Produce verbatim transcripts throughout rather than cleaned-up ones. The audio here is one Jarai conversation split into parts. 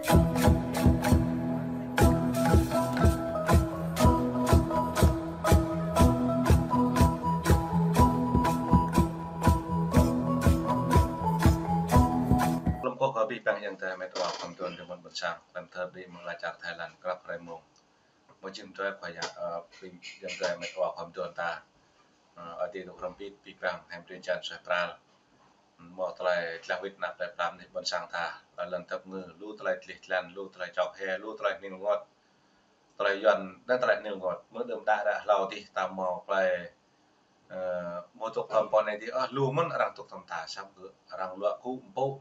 Lăm kơ abih bang ayŏng adơi met wa khŏm tuan rơmut ƀôn sang, lăm thơ đi mơ̆ng ala čar Thái Lan, krăp hrơi mông. Mơ̆ jing tơlơi khua ya, ơ, ƀing ayŏng adơi met wa khŏm tuan ta. Ơ, adih dŏ hrŏm bit, abih bang, hăm tui čan suaih pral. Mơ̆ tơlơi tlah wĭt năp tơlơi plam anih ƀôn sang ta, lŏn tơp ngư, lu tơlơi tlih tlan, lu tơlơi čŏk he, lu tơlơi hnil ngot. Tơlơi Yuan, dan tơlơi hnil ngot. Mơ̆ đưm đă ră hlâo adih ta mơ̆ tơlơi, ơ, mơ̆ tŭk tơm pô anai adih, ơ, lu mơ̆n arăng tŭk tơm ta, săp gơ̆ arăng luă kŭ mpŭ.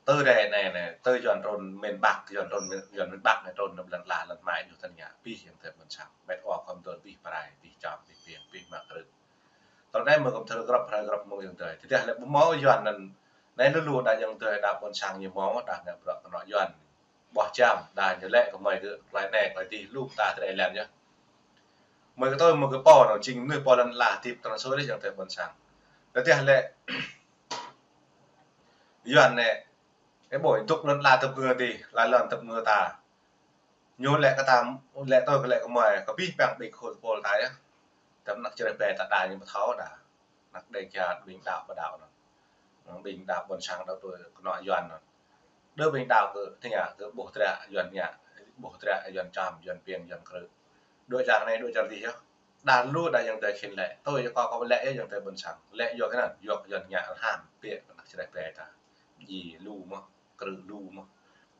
Tơ rai anai anai, tơ Yuan trŭn miền Bắc, Yuan trŭn miền, Yuan miền Bắc anai trŭn năp lŏn ala lŏn mai ñu tơngia, abih ayŏng adơi ƀôn sang, met wa khŏm tuan abih prai, abih čăm, abih piêng, abih mă krư̆. Tơl anai mơ̆ khŏm thâo grăp hrơi grăp mông ayŏng adơi. Tơdah lĕ ƀu mơ̆ Yuan anŭn, anai lu lu đa ayŏng adơi đa ƀôn sang ñu mơ̆, đa ngă bruă kơnŏ Yuan. Ƀuh čăm, đa ñu lĕ kơ mơi kơ tơlơi anai, tơlơi adih, lu ta tơlơi lĕ yơh. Mơi kơ tơl mơi kơ pô anŭn, jing mơnuih pô lŏn ala hơdip tơnăn sui lĕ ayŏng adơi ƀôn sang. Tơdah lĕ Yuan anai, ơ ƀơi tŭk lŏn ala tơp ngư adih, ala lŏn tơp ngư ta. Ñu lĕ kơ ta, lĕ tơl kơ lĕ kơ mơi, kơ abih bang ƀing khul pôl ta yơh. Tơm anăk čơreh ƀe ta đa ñu ƀu thâo đa. Anăk Đêga ƀing đaŏ ƀu đaŏ anŭn. Ƀing đaŏ ƀôn sang đaŏ tui kơnŏ Yuan anŭn. Đơ ƀing đaŏ kơ tơngia kơ ƀuh tơlơi Yuan tơngia, ƀuh tơlơi Yuan čăm, Yuan piêng, Yuan krư̆. Đuaĭ čar anai, đuaĭ čar adih yơh. Đa lu đa ayŏng adơi khĭn lĕ. Tui yua kơ kâo lĕ yơh ayŏng adơi ƀôn sang. Lĕ yua kơ anŭn, yua kơ Yuan tơngia alham, pĕ kơ anăk čơreh ƀe ta. Ji lu mơ̆, krư̆ lu mơ̆.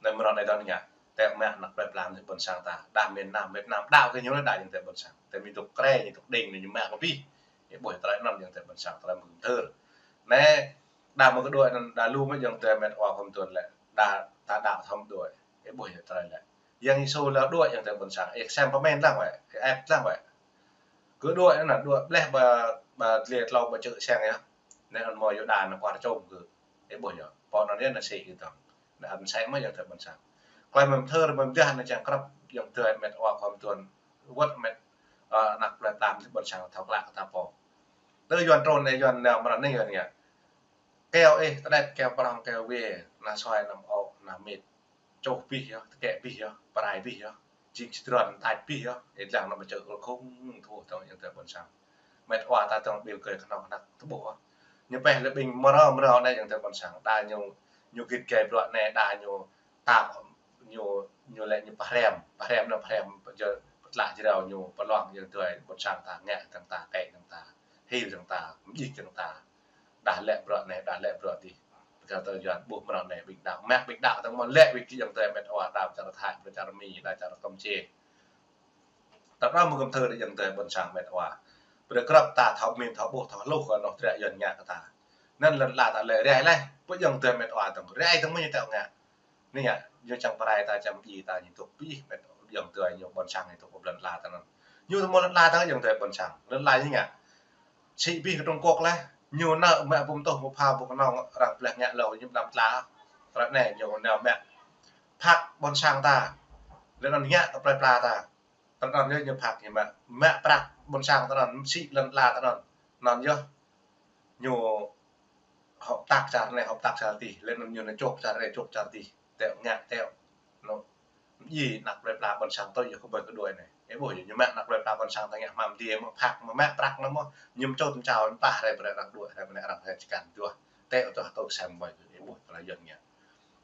Anai mơ̆ ră anai tơngia, tĕ mă anăk plơi pla anih ƀôn sang ta. Đa miền Nam, Việt Nam, đaŏ kơ ñu lĕ đa ayŏng adơi ƀôn sang. Tĕ mĭ tŭk krê, ñu tŭk đing, ñu mă kơ abih. Ơ ƀơi tơlơi anŭn ayŏng adơi ƀôn sang, tơlơi mơ̆ thâo. Anai, đa mơ̆ kơ đuaĭ anŭn, đa lu mơ̆ ayŏng adơi met wa khŏm tuan lĕ. Đa, ta đaŏ thâo đuaĭ. Ơ ƀơi tơlơi lĕ. Yang Yêsu lĕ đuaĭ ayŏng adơi ƀôn sang. Ih sem pơmĭn lăng wơ̆t, ih ĕp lăng wơ̆t. Kơ đuaĭ anŭn, đuaĭ ƀleh ƀă, ƀă dliê tlâo ƀă čư̆ siăng yơh. Anai anŭn mơ̆ Yuđa anŭn kuar čôm kơ. Ơ ƀơi yơh. Pô anŭn yơh anŭn sĭ kơ tơ̆ng. Anŭn sĭ mơ̆ ayŏng adơi ƀôn sang. Tơlơi mơ̆ thâo mơ̆ dah anŭn čang krăp ayŏng adơi met wa khŏm tuan. Wơ̆t met, ơ, anăk plơi pla anih ƀôn sang thâo klă kơ ta pô. Tơ Yuan trŭn anai Yuan nao mơ̆ anai Yuan tơngia. Keo ih, tơđĕt keo prŏng keo wê, ană sui ană ôh, ană mĭt. Čuh abih yơh, tơkĕ abih yơh, prai abih yơh. Jing čơdron tač abih yơh, ih lăng anŭn ƀă čư̆ kơ khŏng thâo tơ̆ng ayŏng adơi ƀôn sang. Met wa ta tơ̆ng ƀil kơi kơnơ̆ng kơnăk tơƀuh. Ñu pĕ lĕ ƀing mrâo mrâo anai ayŏng adơi ƀôn sang. Đa ñu, ñu git gai bruă anai, đa ñu ta ñu, ñu lĕ ñu pơhrăm, pơhrăm anŭn pơhrăm pơjơ pơtlaih jrao ñu pơlong ayŏng adơi ƀôn sang ta ngă tơ̆ng ta, tĕ tơ̆ng ta, hil tơ̆ng ta, mjih tơ̆ng ta. Đa lĕ bruă anai, đa lĕ bruă adih. Kơ tơ Yuan ƀuh mrâo anai ƀing đaŏ. Mă ƀing đaŏ tơ̆ng mơ̆ lĕ ƀing ayŏng adơi met wa đaŏ čar Thái, čar Mi, đaŏ čar Kampuchia. Tơdah mơ̆ khŏm thâo đa ayŏng adơi ƀôn sang met wa. Brơi krăp ta thâo mĭn, thâo ƀuh, thâo hluh kơ anŏ tơlơi Yuan ngă kơ ta. Anŭn lŏn ala ta lĕ rai leh. Ƀơi ayŏng adơi met wa tơ̆ng rai tơ̆ng mơ̆ ñu tĕ ngă. Anai ngă, ñu čang prai ta, čang ji ta, ñu tŭk abih met ayŏng adơi ñu ƀôn sang ñu tŭk ƀơi lŏn ala ta anŭn. Ñu tŭk ƀơi lŏn ala ta ayŏng adơi ƀôn sang. Lŏn ala ñu ngă. Sĭ abih kơ Trung Quốc leh, ñu nao mă ƀum tuh ƀu pha ƀu kơnơ̆ng arăng pleh ngă lâo ñu ƀlăm tla. Ră anai ñu nao mă. Phak ƀôn sang ta. Lĕ anŭn ngă kơ plơi pla ta. Tơl anŭn yơh ñu phak ñu mă, mă prăk ƀôn sang ta anŭn, sĭ lŏn ala ta anŭn. Anŭn yơh ñu hợp tác čar anai, hợp tác čar adih, lĕ anŭn ñu nao čŏk čar anai, čŏk čar adih, tĕ ngă tĕ. Anŭn, ji anăk plơi pla ƀôn sang tui yơh kơ ƀơi kơ đuaĭ anai. Ơ ƀơi yơh ñu mă anăk plơi pla ƀôn sang ta ngă hmam adih mơ̆, phak mơ̆, mă prăk anŭn mơ̆, ñu čŏk čao, ñu pah rai brơi arăng đuaĭ, rai brơi arăng rai čơkăn juă. Tĕ tuh tŭ sem ƀơi kơ ơ ƀơi tơlơi Yuan ngă.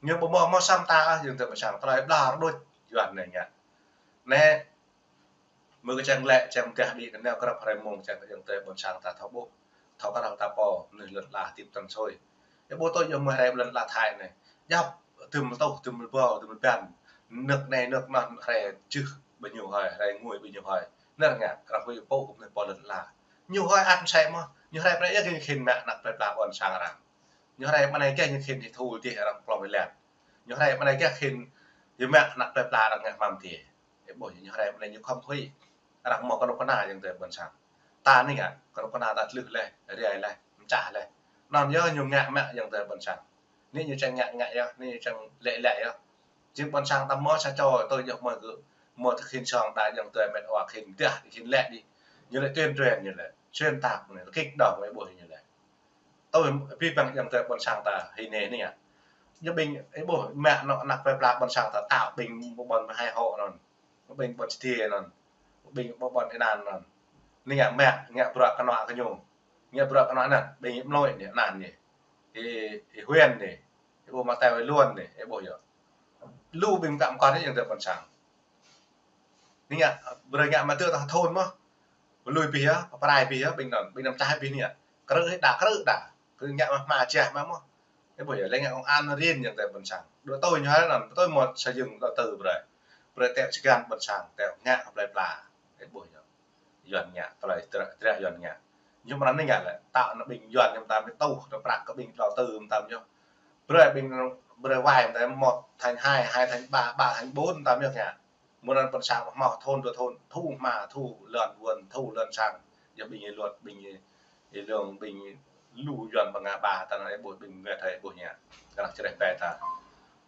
Ñu ƀu mơ̆ mơ̆ sam ta ah, ayŏng adơi ƀôn sang, tơlơi blah rơđuč Yuan anai ngă. Anai, mơ̆ kơ čang lĕ, čang mơdah đĭ kơ nao krăp hrơi mông, čang ayŏng adơi ƀôn sang ta thâo ƀuh, thâo krăp ta pô, mơnuih lŏn ala hơdip tơnăn sui. Ơ ƀơi tui yơh mơ̆ hrơi lŏn ala Thái anai. Djŏp, tơm tuh, tơm ƀâo, tơm ƀăn. Nơ̆k anai, nơ̆k anŭn, hrơi jưh ƀơi ñu hơi, hrơi ngui ƀơi ñu hơi. Anai ngă, arăng huĭ pô, mơnuih pô lŏn ala. Ñu hơi ăt mơsĕ mơ̆, ñu hrơi prĕ yơh kơ ñu khĭn mă anăk plơi pla ƀôn sang arăng. Ñu hrơi mơ̆ anai gah ñu khĭn ñu thul dih arăng klong ih lĕ. Ñu hrơi mơ̆ anai gah khĭn ñu mă anăk plơi pla arăng ngă hmam adih. Ơ ƀơi ñu hrơi mơ̆ anai ñu khŏm huĭ. Arăng mơ̆ kơnuk kơna ayŏng adơi ƀôn sang. Ta anai ngă, kơnuk kơna ta tlưh leh, rai leh, mčah leh. Anŭn yơh ñu ngă mă ayŏng adơi ƀôn sang. Anai ñu čang ngă ngă yơh, anai ñu čang lĕ lĕ yơh. Jing ƀôn sang ta mơ̆ sa čô tui yơh mơ̆ gơ̆, mơ̆ tơ khĭn song đa ayŏng adơi met wa khĭn dah, khĭn lĕ đĭ. Ñu lĕ tuyên truyền ñu lĕ, xuyên tạc ñu lĕ, kích động ơ ƀơi ñu lĕ. Tui abih bang ayŏng adơi ƀôn sang ta hĭ anai anai ngă. Ñu ƀing, ih ƀuh, mă anŏ anăk plơi pla ƀôn sang ta tao ƀing ƀôn hai hộ anŭn. Ƀing ƀôn Siti anŭn. Ƀing ƀôn Ê Nan anŭn. Anai ngă mă, ngă bruă kơnuk kơ ñu. Ngă bruă kơnuk anŭn, ƀing mlôi anai, anŭn anai. Ih, ih Huen anai. Ih ƀuh mă tơlơi luôn anai, ih ƀuh yơh. Lu ƀing tăm kơ anai ayŏng adơi ƀôn sang. Anai ngă, brơi ngă mă tơ tah thôn mơ̆. Lui pih yơh, pơrai pih yơh, ƀing anŭn, ƀing anăm čah pih anai. Krư̆ hĭ đa, krư̆ đa. Krư̆ ngă mă hmua čah mă mơ̆. Ih ƀuh yơh, lĕ ngă công an rin ayŏng adơi ƀôn sang. Đuaĭ tui ñu hă anŭn, tui mơ̆ sa jơng đuaĭ tui brơi. Brơi tĕ čơgăn ƀôn sang, tĕ ngă kơ plơi pla. Ih ƀuh yơh. Yuan ngă, tơlơi tră, tră Yuan ngă. Ñu mơ̆n anai ngă lĕ, tao anŭn ƀing Yuan ñu mơtam ñu tuh, ñu prăk kơ ƀing đuaĭ tui mơtam ñu. Brơi ƀing, brơi wai mơtam một thành hai, hai thành ba, ba thành bốn mơtam ñu ngă. Mơ̆n anŭn ƀôn sang hmâo thôn dua thôn, thu hmua, thu lŏn wơ̆n, thu lŏn sang. Yua ƀing ih luật, ƀing ih, ih lương, ƀing ih lu Yuan ƀing ngă ba, ta anŭn ih ƀuh ƀing ngă thai ih ƀuh ngă. Kơnuk čơreh ƀe ta.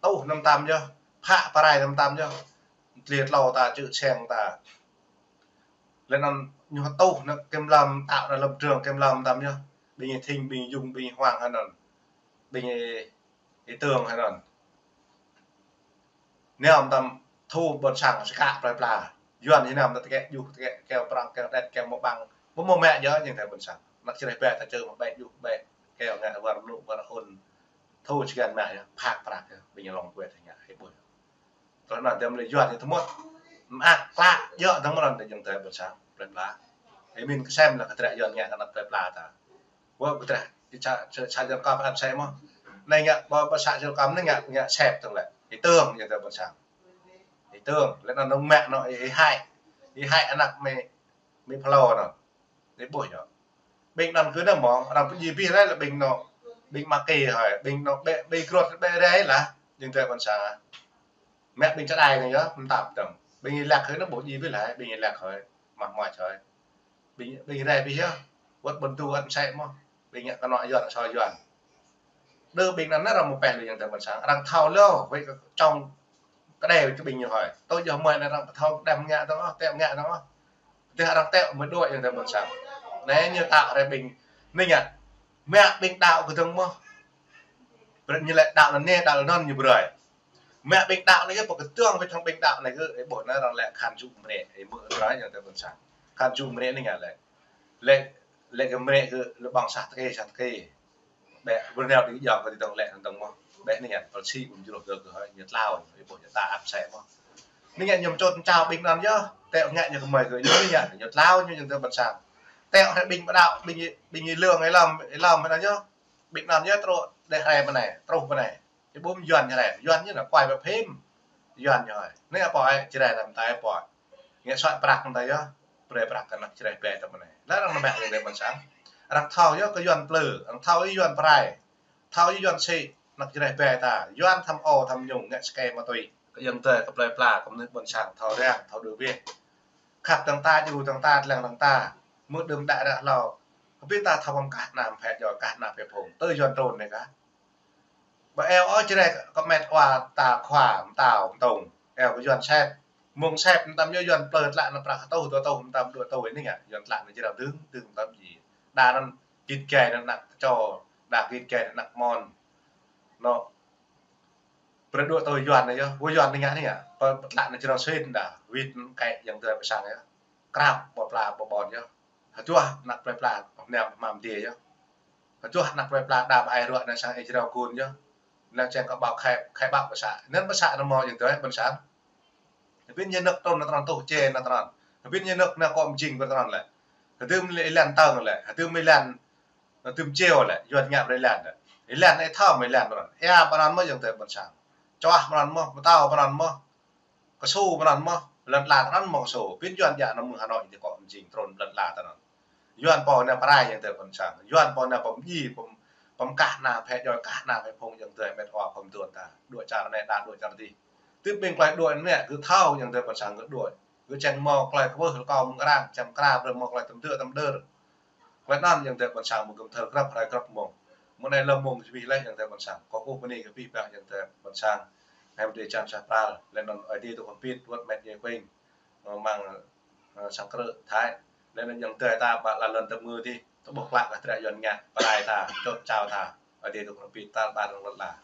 Tuh anŭn mơtam yơh, phă pơrai anŭn mơtam yơh. Tli tlâo ta, čư̆ seng ta. Lĕ anŭn ñu tuh anŭn kiểm lâm, tao anŭn lâm trường kiểm lâm mơtam yơh. Ƀing ih Thinh, ƀing ih Dung, ƀing ih Hoàng hă anŭn. Ƀing ih, ih Tường hă anŭn. Anai mơtam thu ƀôn sang sa kă plơi pla. Yuan ih anăm ta tơkĕ juh, tơkĕ keo prăng, keo đĕt, keo mơ̆ ƀăng. Mơ̆ mơ̆ mă yơh ayŏng adơi ƀôn sang. Anăk čơreh ƀe ta čơ mă ƀĕ juh, ƀĕ keo ngă wơr mơnŭ, wơr ôn. Thu čơgăn mă yơh, phă prăk yơh, ƀing ih lŏng kuet ngă, ih ƀuh. Tơl anŭn tơm lĕ Yuan ñu tơmŭt. Mă klă, yơh, tơmŭt anŭn ayŏng adơi ƀôn sang, plơi pla. Ih min kơsem lĕ kơ tră Yuan ngă kơ anăk plơi pla ta. Wơ̆t kơ tră, sa, sa, sa jơr kăm ăt sĕ mơ̆. Anai ngă, ƀơ, ƀơ sa jơr kăm anai ngă, ngă sĕp tơ̆ng lĕ. Ih Tường, ayŏng adơi ƀôn sang. Ih Tường, lĕ anŭn nŏng mă anŭn, ih, ih hai. Ih hai anăk mơi, mơi phlô anŭn. Ih ƀuh yơh. Ƀing anŭn kơ anŭn mơ̆, arăng pơdjai pih rai lĕ ƀing anŭn, ƀing mă kê hơi, ƀing anŭn ƀĕ, ƀĕ krut, ƀĕ rai lah, ayŏng adơi ƀôn sang. Mă ƀing čơđai anŭn yơh, mơtam tơ̆ng. Ƀing ih lăk hơi anŭn ƀu djai pih lah, ƀing ih lăk hơi, mă mă hơi. Ƀing, ƀing rai pih yơh, wơ̆t ƀôn tu ăt sĕ mơ̆, ƀing ngă kơnuk Yuan, asâo Yuan. Đơ ƀing anŭn arăng mơ̆ pĕ lu ayŏng adơi ƀôn sang, arăng thâo lu, wơ̆t kơ čŏng kơđai wơ̆t kơ ƀing ñu hơi. Tui yơh mơi anai arăng pơthâo đăm ngă tơ̆ng ôh, tĕ ngă tơ̆ng ôh. Tĕ arăng tĕ mơ̆ đuaĭ ayŏng adơi ƀôn sang. Anai ñu tao rai ƀing, anai ngă, mă ƀing đaŏ kơ tơ̆ng mơ̆. Brơi ñu lĕ đaŏ anŭn anai, đaŏ anŭn ñu brơi. Mă ƀing đaŏ anai kơ, pơkơdơ̆ng wơ̆t hăng ƀing đaŏ anai kơ, ih ƀuh anŭn arăng lĕ khăn jŭ mrĕ, ih mơ̆ brơi ayŏng adơi ƀôn sang. Khăn jŭ mrĕ anai ngă lĕ. Lĕ, lĕ kơ mrĕ kơ lĕ ƀơ̆ng sah tơkê, sah tơkê. Ƀĕ, brơi nao đĭ jŏng kơ ti tơ̆ng lĕ tơ̆ng mơ̆. Ƀĕ anai ngă, pơl si ƀu mơjrôh kơ kơ hơi, ñu tlao, ih ƀuh ñu ta ăt sĕ mơ̆. Anai ngă ñu mơčot mơčao ƀing anŭn yơh. Tĕ ngă ñu kơmơi kơ ñu anai ngă, ñu tlao ñu ayŏng adơi ƀôn sang. Tĕ hrơi ƀing ƀu đaŏ, ƀing, ƀing ih Lương, ih Lâm, ih Lâm anŭn yơh. Ƀing anŭn yơh truh, đĕ hrơi mơ̆ anai, truh mơ̆ anai. Ih ƀuh mơ̆ Yuan ñu rai, Yuan ñu anŭn kuai pơ phim. Yuan ñu hơi. Anai apoi, čơrai tăm tai apoi. Ngă soh prăk mơ̆n ta yơh, brơi prăk kơ anăk čơreh ƀe ta mơ̆ anai. Lĕ arăng nao mă ayŏng adơi ƀôn sang. Arăng thâo yơh kơ Yuan plư, arăng thâo yơh Yuan pơrai. Thâo yơh Yuan sĭ, anăk čơreh ƀe ta. Yuan tơm ô tơm nhung, ngă sơkê ma tui. Kơ ayŏng adơi kơ plơi pla, kơ mơnuih ƀôn sang, thâo răng, thâo đuaĭ wĕh. Khăp tơ̆ng ta, djru tơ̆ng ta, tlăng tơ̆ng ta. Mơ̆ đưm đă ră hlâo. Kơ ƀing ta thâo pơm kah ană phe djai, kah ană phe phung. Tơ Yuan trŭn anai kah. Ƀơ eo ôh čơrai kơ met wa ta khua mơtao mơtông. Eo kơ Yuan sĕp. Mơ̆ng sĕp mơtam yơh Yuan plư tlă anŭn prăk hơtuh, dua tuh mơtam dua tuh anai ngă. Yuan tlă anŭn jrao dơ̆ng, dơ̆ng mơtam djai. Đa anŭn git gai anŭn anăk čô, đa git gai anŭn anăk mon. Anŭn. Brơi dua tuh Yuan anai yơh, wơ̆t Yuan anai ngă anai ngă. Pơ, pơtlă anŭn jrao sĭn đa, wĭt kĕ ayŏng adơi ƀôn sang yơh. Krăp, ƀơ pla, ƀơ ƀôn yơh. Hơduah anăk plơi pla, hmâo mơnam hmâo mơdê yơh. Hơduah anăk plơi pla đa ƀai ruă anai sang ih jrao gun yơh. Anai čang kơ ƀâo khai, khai ƀâo pơ să. Anŭn pơ să anŭn mơ̆ ayŏng adơi ƀôn sang. Hơbĭn ñu nơ̆k trŭn anŭn trŭn tuh čê anŭn trŭn. Hơbĭn ñu nơ̆k anŭn kơ mơjing pơ trŭn lĕ. Hơdôm lĕ ih lăng tơ̆ng lĕ. Hơdôm ih lăng, hơdôm čêu lĕ. Yuan ngă brơi ih lăng lĕ. Ih lăng ih thâo mơ̆ ih lăng pơ trŭn. Ih pơ anŭn mơ̆ ayŏng adơi ƀôn sang. Čoah pơ anŭn mơ̆, mơtâo pơ anŭn mơ̆. Kơsu pơ anŭn mơ̆, lŏn ala tơ anŭn mơ̆ kơsu. Ƀing Yuan djă anŭn mơ̆ng Hà Nội ñu kơ mơjing trŭn lŏn ala tơ anŭn. Yuan pô anai pơrai ayŏng adơi ƀôn sang. Yuan pô anai pơm djai, pơm, pơm kah ană phe djai, kah ană phe phung ayŏng adơi met wa pơm tuan ta. Dua čar anai đa dua čar adih. Tơl ƀing tơlơi dua anai gơ̆ thâo ayŏng adơi ƀôn sang gơ̆ dua. Gơ̆ čang mơ̆ tơlơi kwưh rơkâo mơ̆ng arăng, čang kra brơi mơ̆ tơlơi tơm dơ̆ tơm dơ̆. Klei anŭn ayŏng adơi ƀôn sang mơ̆ng gum thâo krăp hrơi krăp mông. Mơ̆ng anai lơ̆m mông čih laih ayŏng adơi ƀôn sang. Kâo kơkuh bơni kơ abih bang ayŏng adơi ƀôn sang. Hăng adơi čan sah pral, laih anŭn Ơi Adai dŏ hơpit, wơ̆t met ñu kuing. Mơ̆ng, ơ, sang krư̆ Thái. Laih anŭn ayŏng adơi ta ƀă lŏn tơmư̆ adih, tơƀuh klă kơ tră Yuan ngă, pơrai ta, čŏt čao ta. Ơi Adai dŏ hơpit tal ƀar lŏn la.